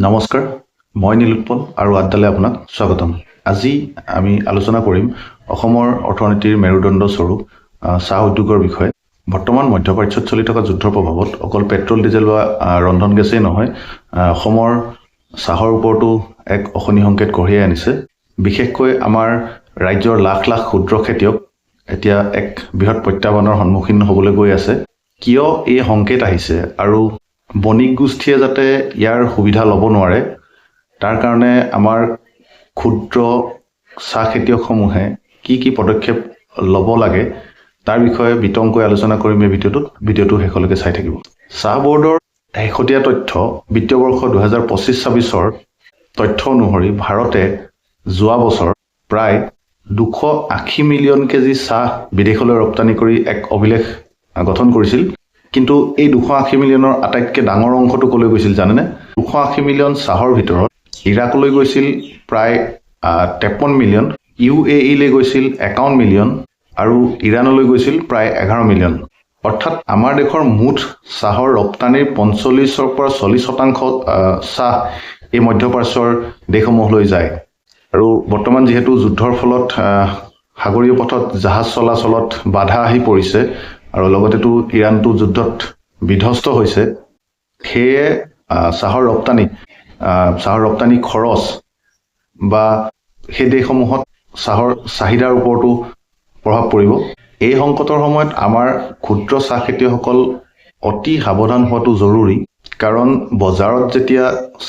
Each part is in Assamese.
নমস্কাৰ, মই নীলোৎপল আৰু আড্ডালৈ আপোনাক স্বাগতম। আজি আমি আলোচনা কৰিম অসমৰ অৰ্থনীতিৰ মেৰুদণ্ড স্বৰূপ চাহ উদ্যোগৰ বিষয়ে। বৰ্তমান মধ্যপ্ৰাচ্যত চলি থকা যুদ্ধৰ প্ৰভাৱত অকল পেট্ৰল, ডিজেল বা ৰন্ধন গেছেই নহয়, অসমৰ চাহৰ ওপৰতো এক অশনি সংকেত কঢ়িয়াই আনিছে। বিশেষকৈ আমাৰ ৰাজ্যৰ লাখ লাখ ক্ষুদ্ৰ খেতিয়ক এতিয়া এক বৃহৎ প্ৰত্যাহ্বানৰ সন্মুখীন হ'বলৈ গৈ আছে। কিয় এই সংকেত আহিছে আৰু বণিক গোষ্ঠীয়ে যাতে ইয়াৰ সুবিধা ল'ব নোৱাৰে, তাৰ কাৰণে আমাৰ ক্ষুদ্ৰ চাহ খেতিয়কসমূহে কি কি পদক্ষেপ ল'ব লাগে, তাৰ বিষয়ে বিতংকৈ আলোচনা কৰিম এই ভিডিঅ'টোত। ভিডিঅ'টো শেষলৈকে চাই থাকিব। চাহ বৰ্ডৰ শেহতীয়া তথ্য, বিত্তীয় বৰ্ষ 2025-26ৰ তথ্য অনুসৰি ভাৰতে যোৱা বছৰ প্ৰায় 280 মিলিয়ন কেজি চাহ বিদেশলৈ ৰপ্তানি কৰি এক অভিলেখ গঠন কৰিছিল। কিন্তু এই 280 মিলিয়নৰ আটাইতকৈ ডাঙৰ অংশটো ক'লৈ গৈছিল জানেনে? 280 মিলিয়ন চাহৰ ভিতৰত ইৰাকলৈ গৈছিল প্ৰায় 53 মিলিয়ন, ইউ এ ইলৈ গৈছিল 51 মিলিয়ন আৰু ইৰাণলৈ গৈছিল প্ৰায় 11 মিলিয়ন। অৰ্থাৎ আমাৰ দেশৰ মুঠ চাহৰ ৰপ্তানিৰ 45ৰ পৰা 40% চাহ এই মধ্যপ্ৰাচ্যৰ দেশসমূহলৈ যায়। আৰু বৰ্তমান যিহেতু যুদ্ধৰ ফলত সাগৰীয় পথত জাহাজ চলাচলত বাধা আহি পৰিছে আৰু লগতেতো ইৰাণটো যুদ্ধত বিধ্বস্ত হৈছে, সেয়ে চাহৰ ৰপ্তানি খৰচ বা সেই দেশসমূহত চাহৰ চাহিদাৰ ওপৰতো প্ৰভাৱ পৰিব। এই সংকটৰ সময়ত আমাৰ ক্ষুদ্ৰ চাহ খেতিয়কসকল অতি সাৱধান হোৱাটো জৰুৰী, কাৰণ বজাৰত যেতিয়া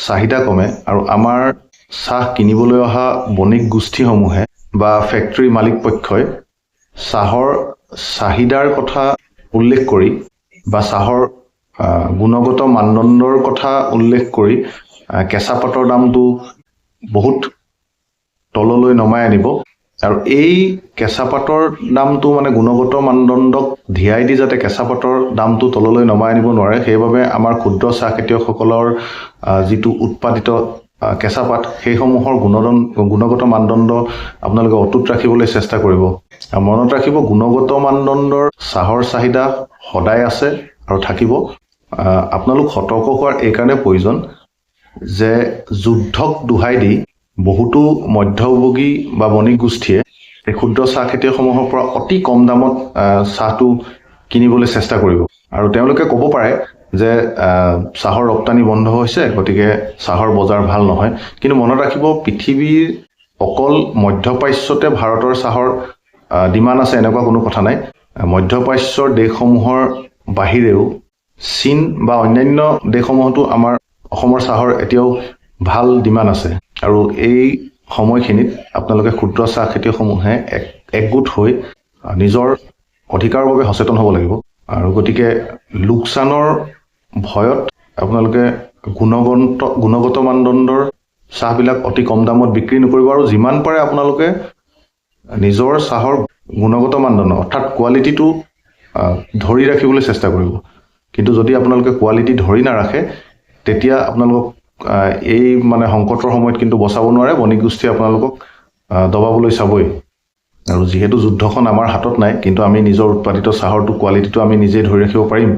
চাহিদা কমে আৰু আমাৰ চাহ কিনিবলৈ অহা বণিক গোষ্ঠীসমূহে বা ফেক্টৰী মালিক পক্ষই চাহৰ চাহিদাৰ কথা উল্লেখ কৰি বা চাহৰ গুণগত মানদণ্ডৰ কথা উল্লেখ কৰি কেঁচা পাতৰ দামটো বহুত তললৈ নমাই আনিব। আৰু এই কেঁচা পাতৰ দামটো, মানে গুণগত মানদণ্ডক ধিয়াই দি যাতে কেঁচা পাতৰ দামটো তললৈ নমাই আনিব নোৱাৰে, সেইবাবে আমাৰ ক্ষুদ্ৰ চাহ খেতিয়কসকলৰ যিটো উৎপাদিত কেঁচা পাত, সেইসমূহৰ গুণগত মানদণ্ড আপোনালোকে অটুট ৰাখিবলৈ চেষ্টা কৰিব। আৰু মনত ৰাখিব, গুণগত মানদণ্ডৰ চাহৰ চাহিদা সদায় আছে আৰু থাকিব। আপোনালোক সতৰ্ক হোৱাৰ এইকাৰণে প্ৰয়োজন যে যুদ্ধক দোহাই দি বহুতো মধ্যভোগী বা বণিক গোষ্ঠীয়ে এই ক্ষুদ্ৰ চাহ খেতিয়কসমূহৰ পৰা অতি কম দামত চাহটো কিনিবলৈ চেষ্টা কৰিব। আৰু তেওঁলোকে ক'ব পাৰে যে চাহৰ ৰপ্তানি বন্ধ হৈছে, গতিকে চাহৰ বজাৰ ভাল নহয়। কিন্তু মনত ৰাখিব, পৃথিৱীৰ অকল মধ্যপ্ৰাচ্যতে ভাৰতৰ চাহৰ ডিমাণ্ড আছে এনেকুৱা কোনো কথা নাই। মধ্যপ্ৰাচ্যৰ দেশসমূহৰ বাহিৰেও চীন বা অন্যান্য দেশসমূহতো আমাৰ অসমৰ চাহৰ এতিয়াও ভাল ডিমাণ্ড আছে। আৰু এই সময়খিনিত আপোনালোকে ক্ষুদ্ৰ চাহ খেতিয়কসমূহে একগোট হৈ নিজৰ অধিকাৰৰ বাবে সচেতন হ'ব লাগিব। আৰু গতিকে লোকচানৰ ভয়ত আপোনালোকে গুণগত মানদণ্ডৰ চাহবিলাক অতি কম দামত বিক্ৰী নকৰিব আৰু যিমান পাৰে আপোনালোকে নিজৰ চাহৰ গুণগত মানদণ্ড, অৰ্থাৎ কোৱালিটিটো ধৰি ৰাখিবলৈ চেষ্টা কৰিব। কিন্তু যদি আপোনালোকে কোৱালিটি ধৰি নাৰাখে, তেতিয়া আপোনালোকক এই মানে সংকটৰ সময়ত কিন্তু বচাব নোৱাৰে। বণিক গোষ্ঠীয়ে আপোনালোকক দবাবলৈ চাবই। আৰু যিহেতু যুদ্ধখন আমাৰ হাতত নাই, কিন্তু আমি নিজৰ উৎপাদিত চাহৰটো কোৱালিটিটো আমি নিজেই ধৰি ৰাখিব পাৰিম।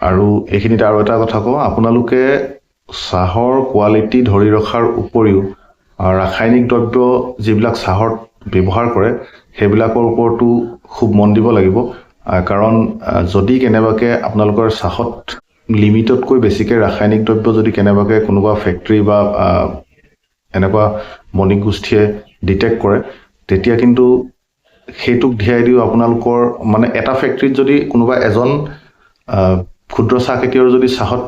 আৰু এইখিনিতে আৰু এটা কথা কওঁ, আপোনালোকে চাহৰ কোৱালিটি ধৰি ৰখাৰ উপৰিও ৰাসায়নিক দ্ৰব্য যিবিলাক চাহত ব্যৱহাৰ কৰে, সেইবিলাকৰ ওপৰতো খুব মন দিব লাগিব। কাৰণ যদি কেনেবাকৈ আপোনালোকৰ চাহত লিমিটতকৈ বেছিকৈ ৰাসায়নিক দ্ৰব্য যদি কেনেবাকৈ কোনোবা ফেক্টৰী বা এনেকুৱা বণিক গোষ্ঠীয়ে ডিটেক্ট কৰে, তেতিয়া কিন্তু সেইটোক ধিয়াই দিও আপোনালোকৰ, মানে এটা ফেক্টৰীত যদি কোনোবা এজন ক্ষুদ্ৰ চাহ খেতিয়কৰ যদি চাহত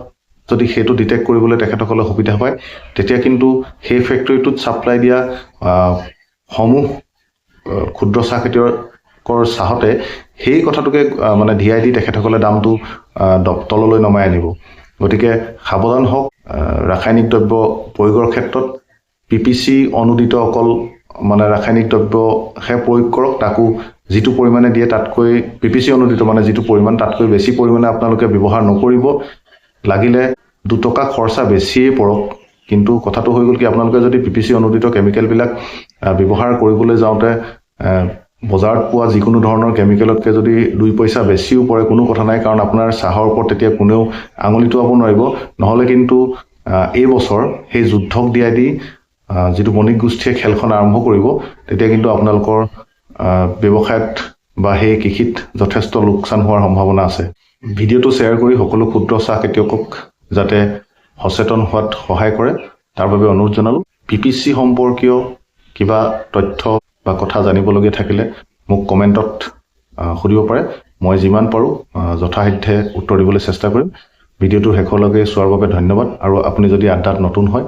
যদি সেইটো ডিটেক্ট কৰিবলৈ তেখেতসকলে সুবিধা পায়, তেতিয়া কিন্তু সেই ফেক্টৰীটোত ছাপ্লাই দিয়া সমূহ ক্ষুদ্ৰ চাহ খেতিয়কৰ চাহতে সেই কথাটোকে মানে ধিয়াই দি তেখেতসকলে দামটো তললৈ নমাই আনিব। গতিকে সাৱধান হওক। ৰাসায়নিক দ্ৰব্য প্ৰয়োগৰ ক্ষেত্ৰত পিপিচি অনুদিত অকল মানে ৰাসায়নিক দ্ৰব্যহে প্ৰয়োগ কৰক। তাকো যিটো পৰিমাণে দিয়ে তাতকৈ, পিপিচি অনুদিত মানে যিটো পৰিমাণ, তাতকৈ বেছি পৰিমাণে আপোনালোকে ব্যৱহাৰ নকৰিব, লাগিলে 2 টকা খৰচা বেছিয়ে পৰক। কিন্তু কথাটো হৈ গ'ল কি, আপোনালোকে যদি পিপিচি অনুদিত কেমিকেলবিলাক ব্যৱহাৰ কৰিবলৈ যাওঁতে বজাৰত পোৱা যিকোনো ধৰণৰ কেমিকেলতকৈ যদি 2 পইচা বেছিও পৰে, কোনো কথা নাই, কাৰণ আপোনাৰ চাহৰ ওপৰত তেতিয়া কোনেও আঙুলি টোৱাব নোৱাৰিব। নহ'লে কিন্তু এই বছৰ সেই যুদ্ধক দিয়াই দি যিটো বণিক গোষ্ঠীয়ে খেলখন আৰম্ভ কৰিব, তেতিয়া কিন্তু আপোনালোকৰ ব্যৱসায়ত বা সেই কৃষিত যথেষ্ট লোকচান হোৱাৰ সম্ভাৱনা আছে। ভিডিঅ'টো শ্বেয়াৰ কৰি সকলো ক্ষুদ্ৰ চাহ খেতিয়কক যাতে সচেতন হোৱাত সহায় কৰে, তাৰ বাবে অনুৰোধ জনালোঁ। পিপিচি সম্পৰ্কীয় কিবা তথ্য বা কথা জানিবলগীয়া থাকিলে মোক কমেণ্টত সুধিব পাৰে। মই যিমান পাৰোঁ যথাসাধ্যে উত্তৰ দিবলৈ চেষ্টা কৰিম। ভিডিঅ'টো শেষলৈকে চোৱাৰ বাবে ধন্যবাদ আৰু আপুনি যদি আড্ডাত নতুন হয়,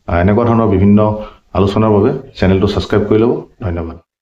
এনেকুৱা ধৰণৰ বিভিন্ন আলোচনাৰ বাবে চেনেলটো ছাবস্ক্ৰাইব কৰি ল'ব। ধন্যবাদ।